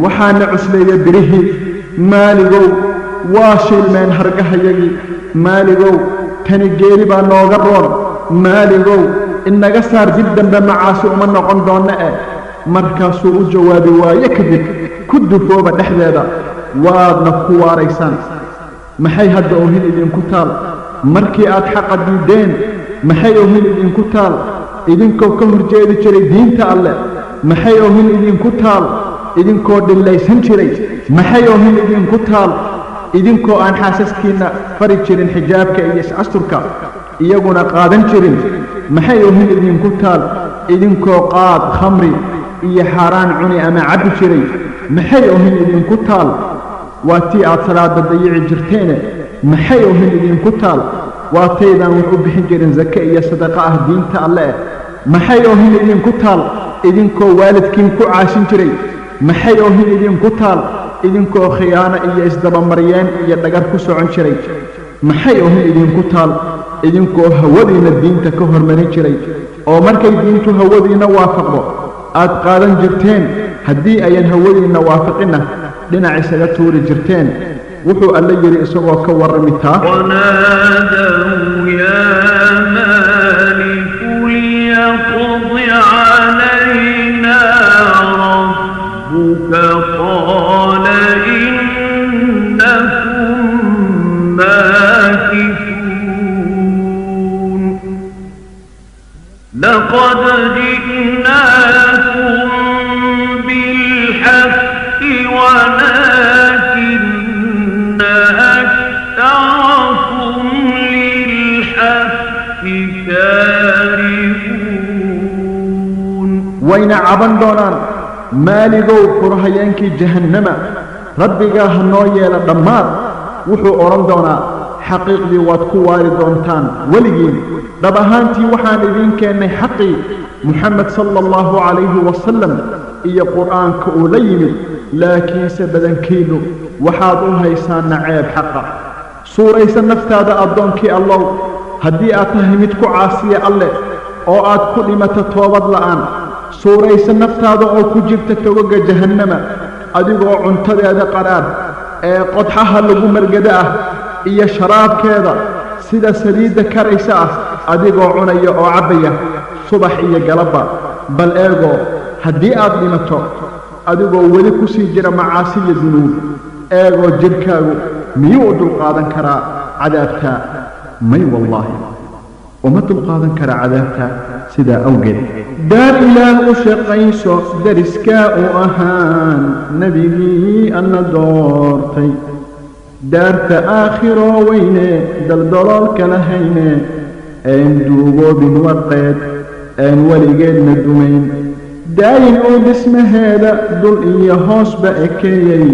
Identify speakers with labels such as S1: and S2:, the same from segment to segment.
S1: Waxaana cusleeya birihii. Maaligow, waa shiilmeen hargahayagii. Maaligow, tani geeri baa nooga roon. Maaligow, inaga saar, dib dambe macaasi uma noqon doonno eh. Markaasuu u jawaabi waaye kadib: "Ku dufooba dhexdeeda, waadna ku waaraysaan." Maxay hadda oohin idinku taal markii aad xaqa diiddeen? Maxay oohin idinku taal idinkoo ka horjeedi jiray diinta Alleh? Maxay oohin idinku taal idinkoo dhillaysan jiray? Maxay oohin idinku taal idinkoo aan xaasaskiinna fari jirin xijaabka iyo is-asturka, iyaguna qaadan jirin? Maxay oohin idinku taal idinkoo qaad, khamri iyo xaaraan cuni ama cabbi jiray? Maxay oohin idinku taal waa tii aad salaada dayici jirteene? Maxay oohin idinku taal waa taydaan wax u bixin jirin sake iyo sadaqa ah diinta Alle eh? Maxay oohin idinku taal idinkoo waalidkiin ku caashin jiray? Maxay oohin idinku taal idinkoo khiyaano iyo isdabamaryeen iyo dhagar ku socon jiray? Maxay oohin idinku taal idinkoo hawadiinna diinta ka hormarin jiray, oo markay diintu hawadiinna waafaqdo aad qaadan jirteen, haddii ayan hawadiinna waafiqinna dhinac isaga tuuri jirteen? Wuxuu Alle yidhi isagoo ka warrami taa:
S2: ونادوا يا مالك ليقض علينا ربك. قال إنكم ماكثون. لقد جئناكم بالحق ولكن أكثركم للحق كارهون.
S1: Wayna caban doonaan: "Maaligow, furahayeenkii jahannama, Rabbigaa ha noo yeela dhammaad." Wuxuu odhan doonaa: "Xaqiiqdii waad ku waari doontaan weligiin. Dhab ahaantii waxaan idiin keennay xaqii, Muxamed sala Allahu calayhi wasalam iyo Qur'aanka uu la yimid, laakiinse badankiinnu waxaad u haysaan naceeb xaqa." Suuraysa naftaada, addoonkii Allow, haddii aad tahay mid ku caasiya Alleh oo aad ku dhimato toobad la'aan. Suuraysa naftaada oo ku jirta togoga jahannama, adigoo cuntadeeda qadhaadh ee qodxaha lagu margada ah iyo sharaabkeeda sida saliidda karaysa ah adigoo cunaya oo cabbaya subax iyo galabba. Bal eegoo, haddii aad dhimato adigoo weli ku sii jira macaasi iyo dunuub, eegoo jidhkaagu miyuu u dulqaadan karaa cadaabtaa? May, wallaahi, uma dulqaadan kara cadaabta. Sidaa awgeed, daar Ilaah u shaqayso, dariskaa u ahaan nebigii Alla doortay, daarta aakhiroo weyne, daldaloolka lahayne, een duugoobin warqeed, een weligeedna dumayn, daayin uu dhismaheeda dul iyo hoosba ekeeyey,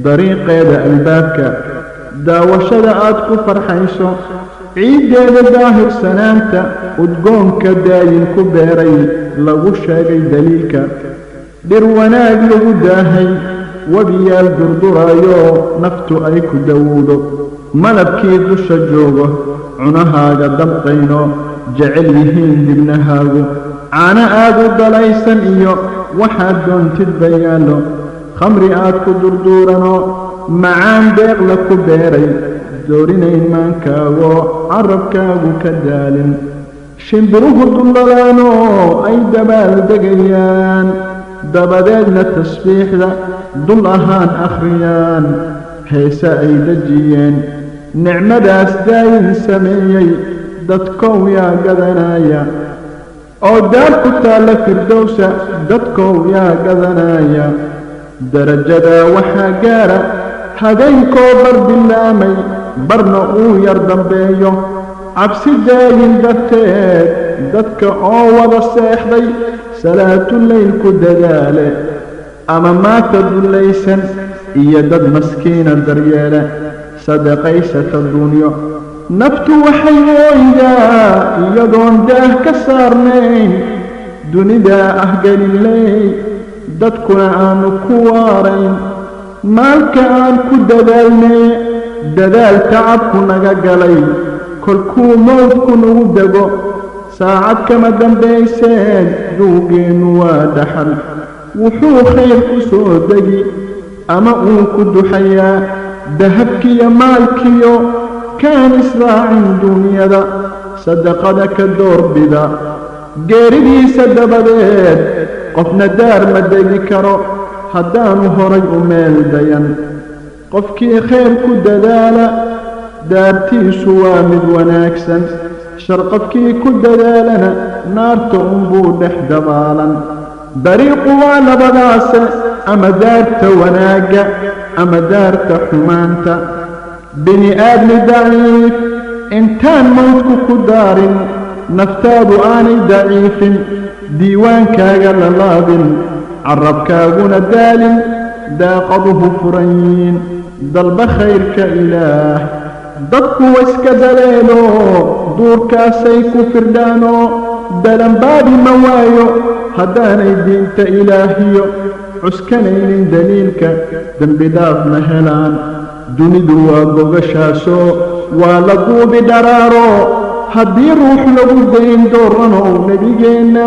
S1: dariiqeeda albaabka daawashada aad ku farxayso, ciiddeeda daahirsanaanta udgoonka daayin ku beeray, lagu sheegay daliilka, dhir wanaag lagu daahay, webiyaal durduraayo, naftu ay ku dawowdo, malabkii dusha joogo, cunahaaga damqayno, jecel yihiin dibnahaagu, caano aad u dalaysan iyo waxaad doontid bayaallo, khamri aad ku durduuranoo macaan deeqla ku beeray, doorinayn maankaagoo carabkaagu ka daalin, shimbiruhu dullalaanoo ay dabaal degayaan, dabadeedna tasbiixda dul ahaan akhriyaan, heese ay dejiyeen. Nicmadaas daayin sameeyey, dadkow yaa gadanaya? Oo daar ku taalla Firdowsa, dadkow yaa gadanaya? Darajadaa waxaa gaara habeenkoo bar bilaamay, barna uu yar dambeeyo, cabsi daayin darteed dadka oo wada seexday salaatuleyl ku dadaale, ama maata dullaysan iyo dad maskiina daryeele, sadaqaysata dunyo. Naftu waxay ooydaa iyadoon daah ka saarnayn dunidaa ah galiley, dadkuna aanu ku waarayn. Maalka aan ku dadaalnee, dadaal tacabku naga galay, kolkuu mowdku nagu dego, saacad kama dambayseen duugeennu waa dhaxal. Wuxuu khayr ku soo degi ama uu ku duxayaa dahabkiyo maalkiyo kaan israacin duunyada, sadaqada ka doorbida. Geeridiisa dabadeed qofna daar ma degi karo haddaanu horay u meel dayan. Qofkii khayr ku dadaala daartiisu waa mid wanaagsan, shar qofkii ku dadaalana naarta unbuu dhex dabaalan. Dariiqu waa labadaase, ama daarta wanaagga ama daarta xumaanta. Bini aadmi daciif, intaan mawdku ku daarin, naftaadu aanay daciifin, diiwaankaaga la laabin, carabkaaguna daalin, daaqaduhu furan yiin, dalba khayrka Ilaah. Dadku waiska daleelo, duurkaasay ku firdhaanoo dalanbaabi ma waayo haddaanay diinta Ilaahiyo cuskanaynin daliilka, dembi dhaaf ma helaan. Dunidu waa gogashaasoo waa la duubi dharaaro haddii ruux lagu dayn dooranow nebigeenna.